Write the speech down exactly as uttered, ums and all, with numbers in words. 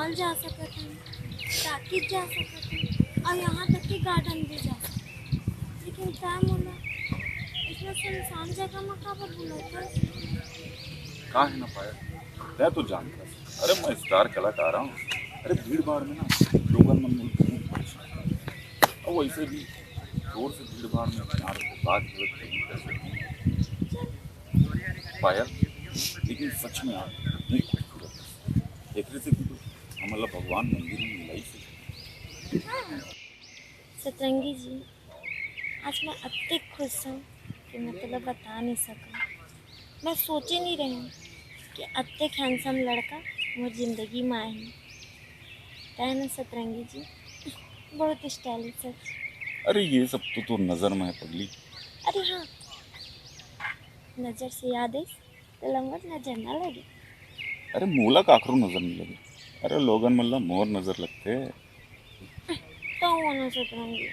Mall जा सकत हन, टाकीज जा सकत हन, अउ यहाँ तक कि गार्डन भी जा सकत हन। लेकिन तैं मोला इतना सुनसान जगह में काबर बुलाथस? का है ना पायल, तैं तो जानथस, अरे मैं स्टार कलाकार हूँ। अरे भीड़ भाड़ में ना लोगन मन मोला बहुत परेशान करथे। अउ वैसे भी जोर से भीड़ भाड़ में अपने आप को बात गलत कहीं कर सकते हैं। पायल, लेकिन सच में यार, बहुत खूबसूरत है। एकरे से भी तो हमन ला भगवान मंदिर में मिलाइस हे। सतरंगी जी, आज मैं अतेक खुश हूँ कि मैं तोला बता नहीं सकूँ। मैं सोचे नहीं रहे हूँ कि अतेक हैंडसम लड़का मोर जिंदगी में आही। तैं ना सतरंगी जी, बहुत स्टाइलिश है। अरे ये सब तो तोर नजर में है पगली। अरे हाँ, नजर से याद है, तोला मोर नजर ना लगे। अरे मोला काकरो नजर नहीं लगे। अरे लोगन मन ला मोर नजर लगथे। तो वो ना सतरंगी।